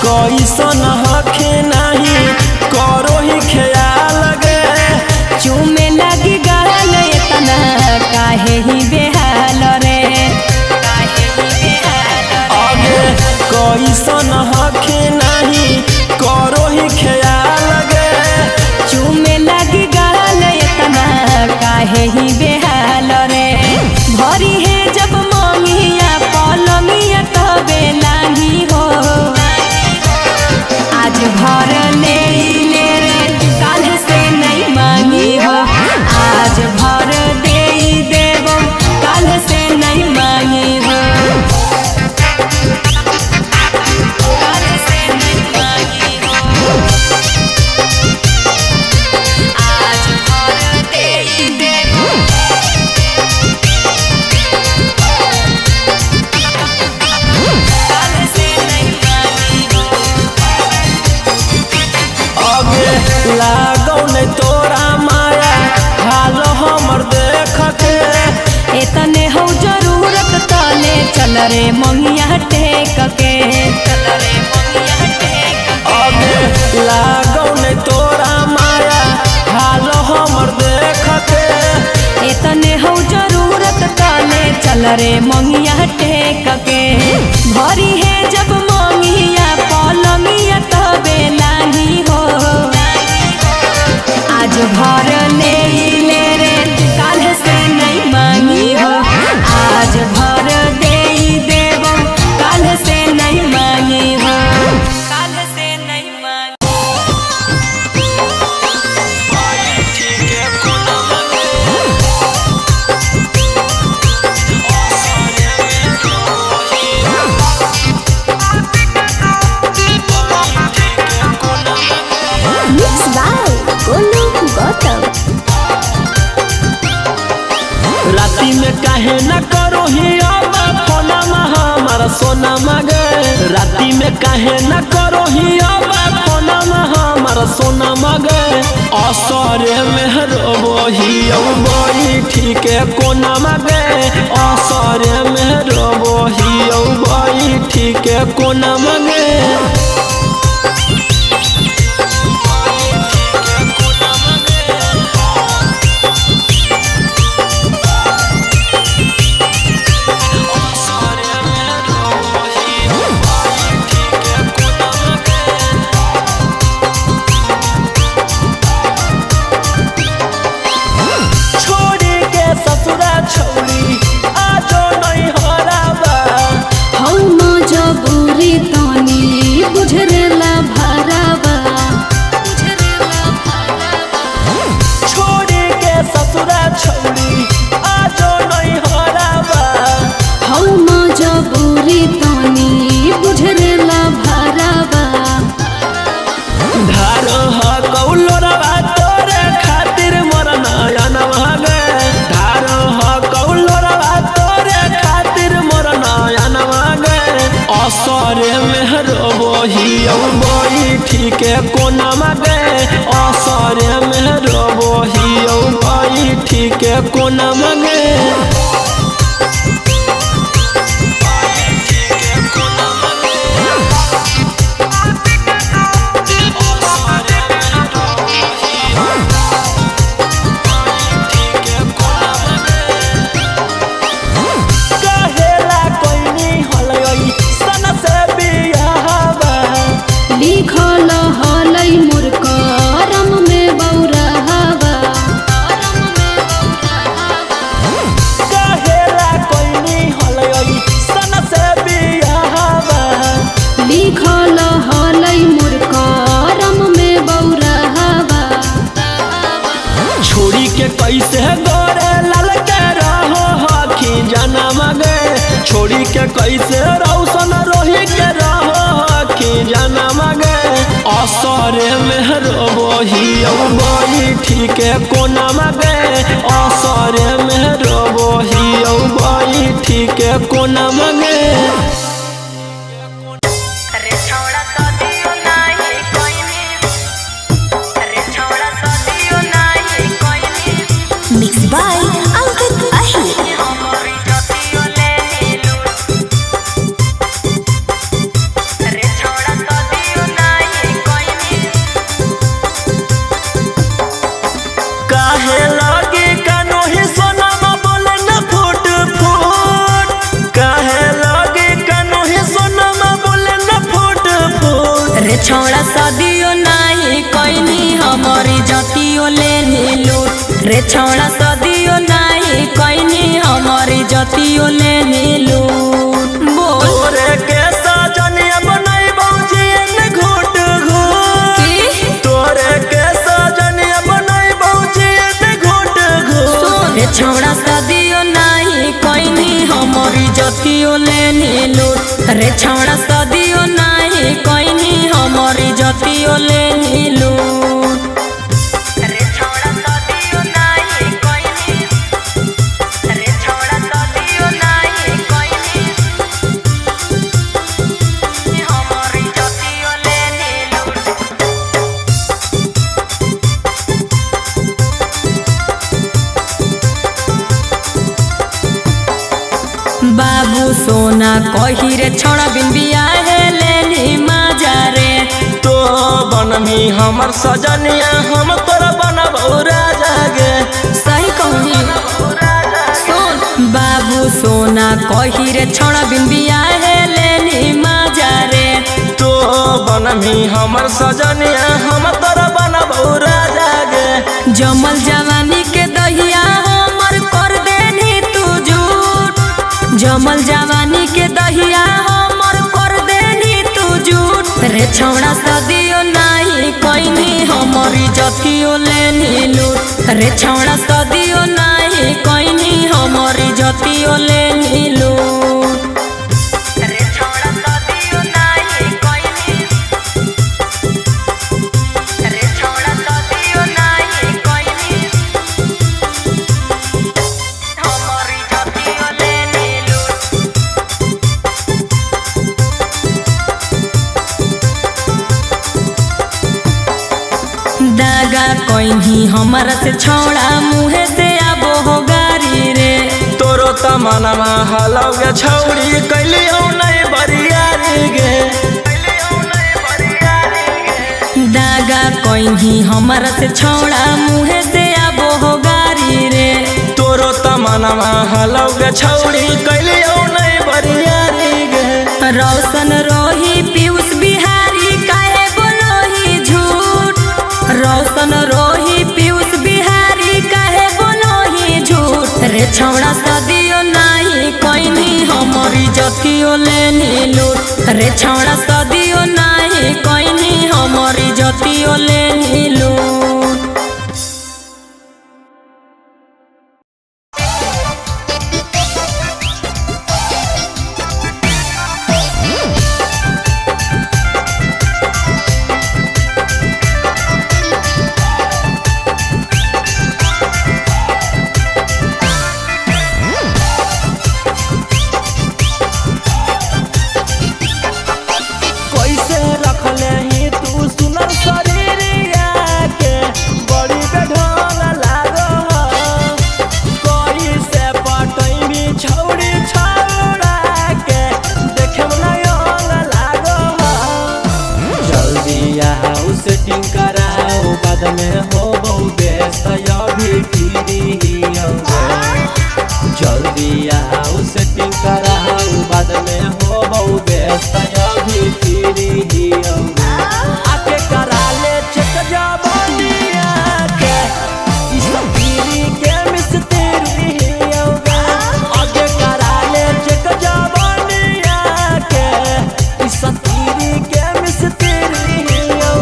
कैसन हखे नाही करो ही ख्याल गे। चूमे लगी गाल एतना काहे ही बेहाल रे, काहे ही बेहाल रे। आगे कैसन हखे नाही करो ही ख्याल गे। चूमे लगी गाल एतना काहे ही बेहाल रे। भरी है जब मंगिया पलंगिया तबे लागी हो। आज भर ले ले रे काल से नहीं मांगी हो। आज भर दे देबो काल से नहीं मांगी हो। काल से नहीं मांगी हो। आज भर दे देबो। काल से नहीं मांगी हो। आगे लागौ नहीं तोरा माया हाल हमर देख के। एतने हौ जरूरत तले चल रे मंगिया टेक के, चल रे मंगिया टेक के। आगे लागौ नहीं तोरा माया हाल हमर देख के। एतने हौ जरूरत तले चल रे मंगिया टेक के। भरी है जब मंगिया पलंगिया तबे लागी हो। आज भर ले ले रे काल से नहीं मांगी हो। आज भर दे देबो काल से नहीं मांगी हो। काल से नहीं मांगी। Mix by Golu Gautam. राती में काहे न करो ही अब फोनमा हमारा सोना मगे। राती में काहे न करो ही अब फोनमा हमारा सोना मगे। असरे में रोबही औ ठीक कोना मगे। असरे में रोबही औ ठीक कोना मगे। छोड़ी के ससुरा छौरी आजो नहीं हराबा। हौ मजबूरी तनी बुझरेला भरावा, बुझरेला भरावा। छोड़ी के ससुरा छौरी आजो नहीं हराबा। हौ मजबूरी तनी बुझरेला भरावा। धारो ह कौलो रवा तोरे खातिर मोर नयन भागे। धारो ह कौलो रवा तोरे खातिर मोर नयन भागे। असरे में रोबही औ ठीक कोना मगे। असरे में रोबही औ ठीक कोना मगे। कहेला कोइनी हलई सन से बियाहबा। लिखल हलै मोर करम में बौरहवा। कहेला कोइनी हलई सन से बियाहबा। लिखल हलै मोर करम में बौरहवा। छोड़ी के कैसे गोरे लाल के रहो हखी जनम गे। छोड़ी के कैसे रौशन रोही के रहो हखी जनम गे। असरे में रोबही औ ठीक कोना मगे। असरे में रोबही औ ठीक कोना मगे। रे छौड़ा सदियो नाही कोइनी, रे छौड़ा सदियो नाही कोइनी। मिक्स बाय अंकित अहिर। हमरी जतियो ले लूट। रे छौड़ा छौड़ा सदियो नाही कइनी हमरी जतियो लेनी लूट। रे छौड़ा सदियो नाही कइनी हमरी जतियो लेनी लूट। बोल तोरे के सजनिया बनाई बौजी एने घूट घूट। की तोरे के सजनिया बनाई बौजी एने घूट घूट। रे छौड़ा सदियो नाही कइनी हमरी जतियो लेनी लूट। रे छौड़ा सदियो नाही कइनी हमरी जतियो लेनी लूट। रे छौड़ा सदियो नाही कइनी। रे छौड़ा सदियो नाही कइनी हमरी जतियो लेनी लूट। बाबू सोना कही रे छौड़ा बिन बियाहे लेनी मजा रे। तो बनमी हमर सजनिया हम तोरा बनबौ राजा गे। सही कहनी सुन। बाबू सोना कही रे छौड़ा बिन बियाहे लेनी मजा रे। तो बनमी हमर सजनिया हम तोरा बनबौ राजा गे। जमल जवानी के दहिया हमर कर देनी तू झूठ। जमल जवानी के दहिया हमर कर देनी तू झूठ। रे छौड़ा सदियो नाही कइनी हमरी जतियो लेनी लूट। रे छौड़ा सदियो नाही कइनी हमरी जतियो लेनी लूट। रे छौड़ा सदियो नाही कइनी। रे छौड़ा सदियो नाही कइनी हमरी जतियो लेनी लूट। दागा कइनी हमरा से छौड़ा मुहे से आबो हो गारी रे। तोरो तमनमा हलौ गे छौड़ी कैलियौ नहीं बरियारी गे। दागा कइनी हमरा से छौड़ा मुहे से आबो हो गारी रे। तोरो तमनमा हलौ गे छौड़ी कैलियौ नहीं बरियारी गे। रोशन रोही पीयूष बिहारी काहे बोलोही झूठ। रोशन रोही पीयूष बिहारी काहे बोलोही झूठ। रे छौड़ा सदियो नाही कइनी हमरी जतियो लेनी लूट। रे छौड़ा सदियो नाही कइनी हमरी जतियो लेनी लूट। कैसे रखले ही तू सुनर शरीरिया के बड़ी बेढोल लागो। कैसे पटैबी छौड़ी छौड़ा के देखेम नयल लागो। जल्दी आओ सेटिंग कराओ बाद में हो व्यस्त अभी फ्री हियौ। जल्दी आओ सेटिंग कराओ बाद में हो व्यस्त अभी फ्री हियौ। आके करा ले चेक जवानिया के इस फ्री के मिस्त्री हियौ। आके करा ले चेक जवानिया के इस फ्री के मिस्त्री हियौ।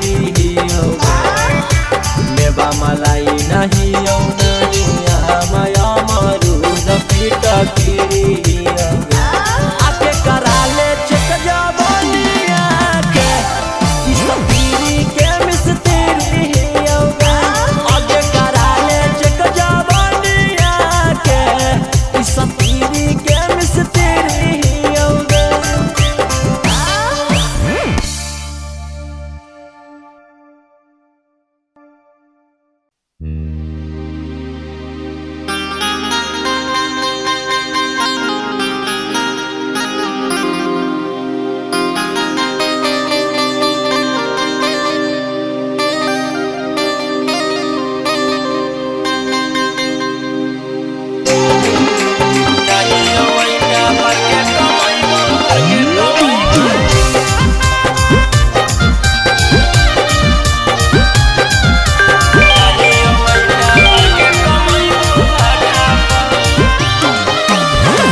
कीरी हियौ मेवा मलाई नहीं यौ नरिया माया मरूद पीट कीरी हियौ आके करा ले चेक जवानिया के ई सब पीरी के मिस्त्री हियौ आगे करा ले चेक जवानिया के ई सब पीरी के मिस्त्री हियौ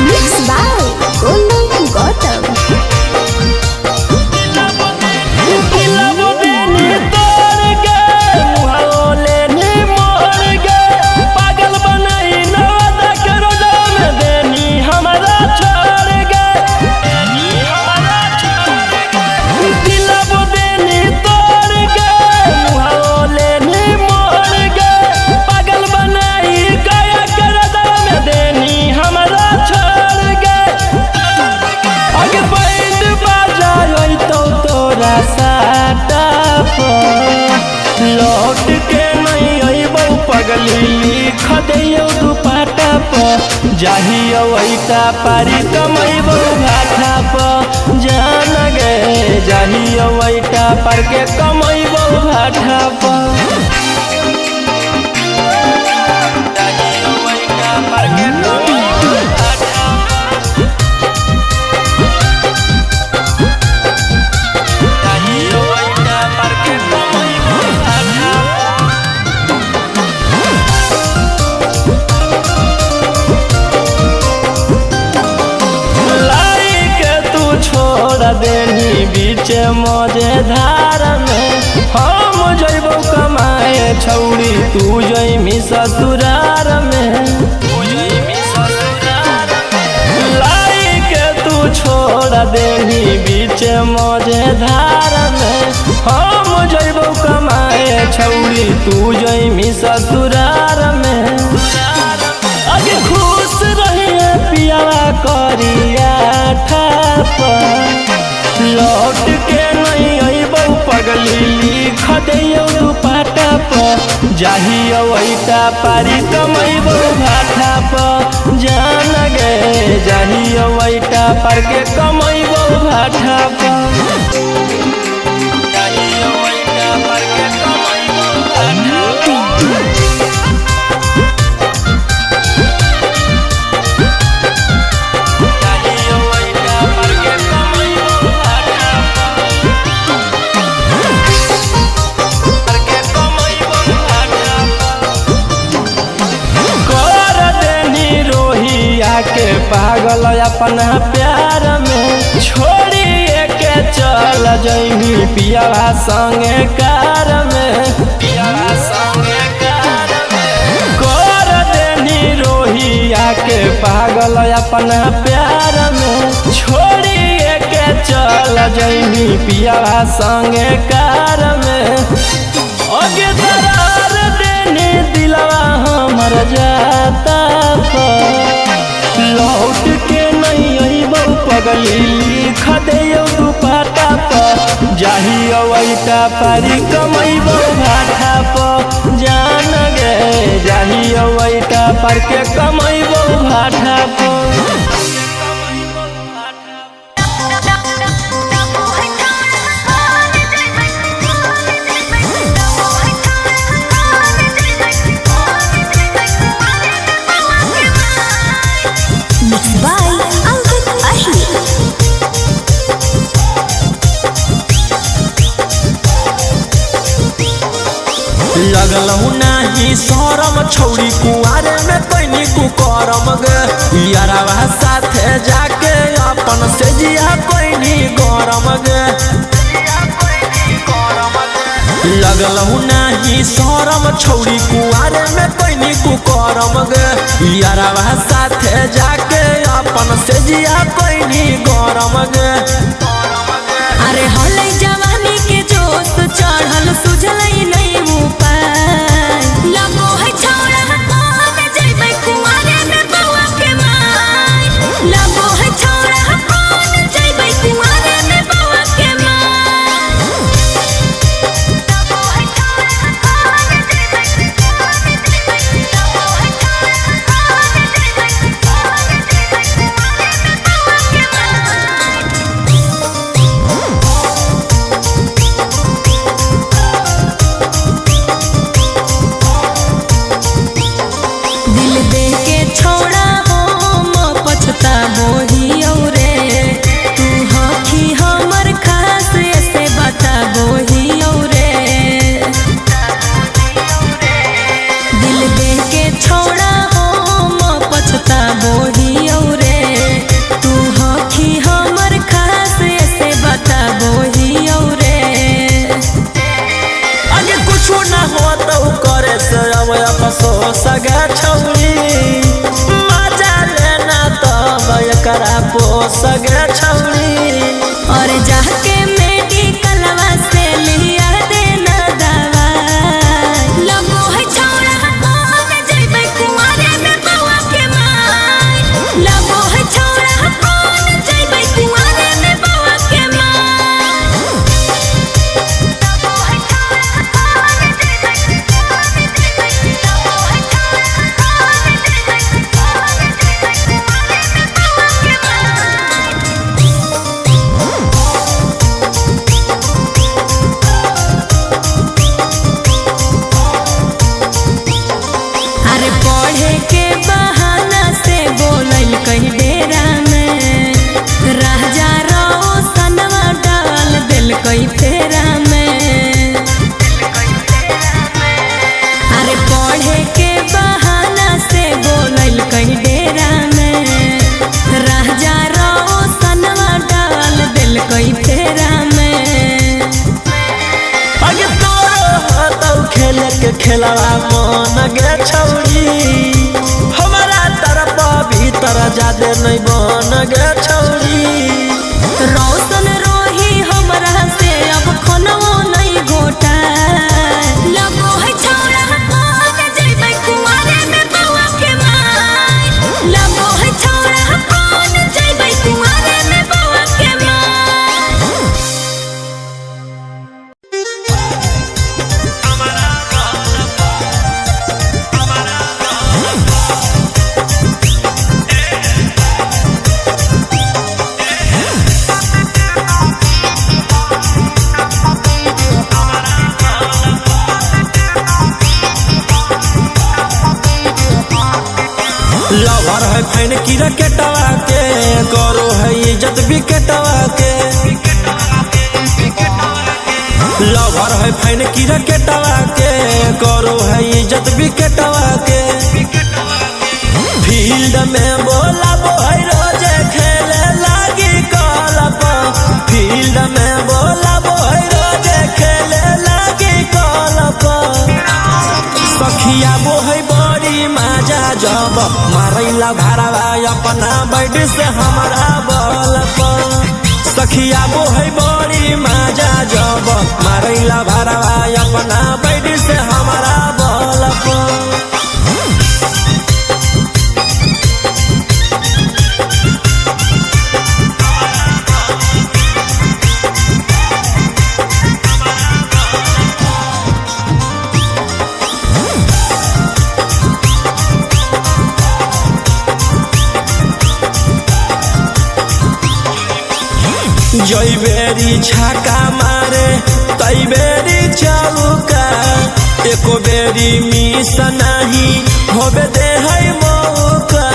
Mixed by Golu Gautam. पागल बनाई नवादा के रोजा में देनी हमारा छोड़ गे दिलब देनी तोड़ गे मुहाओ लेनी मोड़ गे पागल बनाई गया के रोजा में देनी हमारा छोड़ गे अगे बैंड बजाय तो तोरा साटा पर लौट के नहीं अइबौ पगली लिख दैयौ दुपाटा पर जाही अइता पारी कमैबौ भाठा पर जान गे जाही अइता पर के कमैबौ भाठा पर जाही अइता पर के कमैबौ भाठा पर। जाही अइता पर के कमैबौ भाठा पर। लाई के तू छोड़ देनी बीच मजेधार में हम जइबौ कमाए छौड़ी तू जइमी ससुरार में लाई के तू छोड़ देनी बीच मजेधार में हम जइबौ कमाए छौड़ी तू जइमी ससुरार में अगे खुश रहिए पियावा करिया ठाप लौट के नहीं अइबौ पगली लिख दैयौ दुपाटा पर जाही अइता पारी कमैबौ भाठा पर जान गे जाही अइता पर के कमैबौ भाठा पर जाही अइता पर के कमैबौ भाठा पर। जाही अइता पर के कमैबौ भाठा पर के कमैबौ भाठा कर देनी रोहिया के पागल अपना प्यार में छोड़ी के चल जइमी पियावा संगे कार में पियावा संगे कार में कर देनी रोहिया के पागल अपना प्यार में छोड़ी के चल जइमी पियावा संगे कार में अगे दरार देने दिलवा हमर जाता पर लौट के नहीं अइबौ पगली लिख दैयौ दुपाटा पर जाही अइता पारी कमैबौ भाठा पर जान गे जाही अइता पर के कमैबौ भाठा पर Mixed by Ankit Ahir. लगलहु नाही शरम छौरी कुआरे में तैनी कुकरम गे यारावा साथे जाके अपन से जिया कोइनी गरम गे लगलहु नाही शरम छौरी कुआरे में कैनी कुकरम गे। यारवा साथे जाके अपन से जिया कैनी गरम गे। अरे हलै जवानी के जोश चढ़ल सुझलै नहीं उपाय। लगो है छौड़ा कौन जइबै कुआरे में बउआ के माय। लगो है छौड़ा कौन जइबै कुआरे में बउआ के माय। लगो है छौड़ा कौन जइबै, लगो है छौड़ा कौन जइबै, कौन जइबै कुआरे में बउआ के माय। दिल दे के छौड़ा हम पछताबो हियौ रे। तू हखी हमर खास से बताबो हियौ रे। दिल दे के छौड़ा हम पछताबो हियौ रे। तू हखी हमर खास से बताबो हियौ रे। आगे कुछ ना हो तो करे से अब अफसोस गे छौरी। मजा लेना तब एकरा पोस गे छौरी। और जाके मेडिकलवा से लिया देना दवा। लगो है छौड़ा कौन जइबै कुआरे में बउआ के माय। लगो है छौड़ा कौन जइबै कुआरे में बउआ के माय। लगो है छौड़ा कौन जइबै, लगो है छौड़ा कौन जइबै, कौन जइबै कुआरे में बउआ के माय। अरे पढ़े के बहाना से बोलल कहीं डेरा में। राजा रोशनवा डाल दिल कहीं फेरा में। अरे पढ़े के बहाना से बोलल कहीं डेरा में। राजा रोशनवा डाल दिल कहीं फेरा में। आगे तोरो हतौ खेले के खेलवा मन गे छौरी। हमारा तरफ भीतर जादे नहीं बन गे छौरी। रोशन रोही हमरा से अब खनवो नहीं घोटा। लगो है छौड़ा कौन जइबै कुआरे में बउआ के माय। लगो है छौड़ा कौन जइबै कुआरे में बउआ के माय। लवर है फैन की रकेटवा के करो है इज्जत विकेटवा के। लवर है फैन की रकेटवा के करो है इज्जत विकेटवा के। फील्ड में बोला है रोजे खेले लागी कलप। फील्ड में बोला है रोजे खेले लागी कलप। सखिया वो है बड़ी मजा जब मारैला भरवा अपना बैठ से हमारा बल पर। सखिया वो है बड़ी मजा जब मारैला भरवा अपना बैठ से हमारा बल पर। जई बेरी छाका मारे तई बेरी चौका। एको बेरी मिस नाही होबे दे है मौका।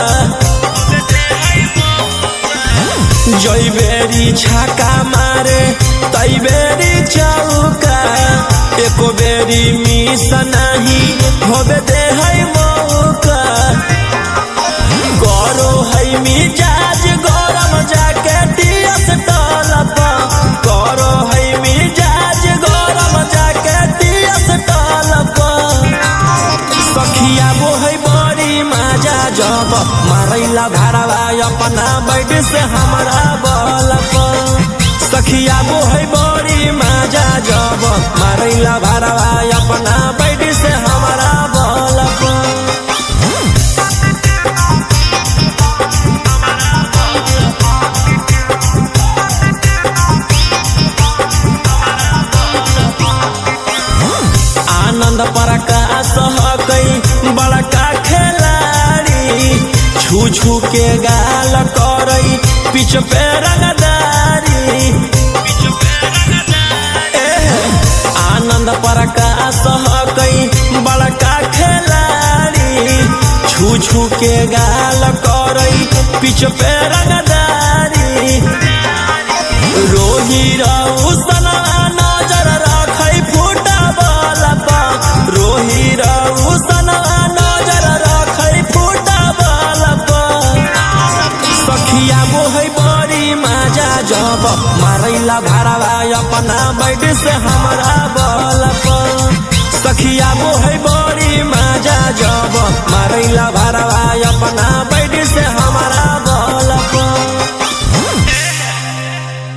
जई बेरी छाका मारे तई बेरी चौका। एको बेरी मिस नाही होबे दे है मौका। करो है मिजाज गरम जाके टियस तलप। करो है मिजाज गरम जाके से हमारा बल पर। सखिया है बड़ी मजा जब मारैला भरवा अपना बैठ से हमारा बल पर। आनंद प्रकाश हकई बड़का खिलाड़ी, छू छू के गाल करई पिच पे रंगदारी। ए, आनंद प्रकाश हकई बड़का खिलाड़ी, छू छू के गाल करई पिच पे रंगदारी। रोही रौसना नजर रखै फूटा बल पर, रोही रौसना नजर रखै फूटा बल पर। सखिया है बड़ी मजा जब मारैला भरवा अपना बैठ से हमारा बल पर। सखिया है बड़ी मजा जब मारैला भरवा अपना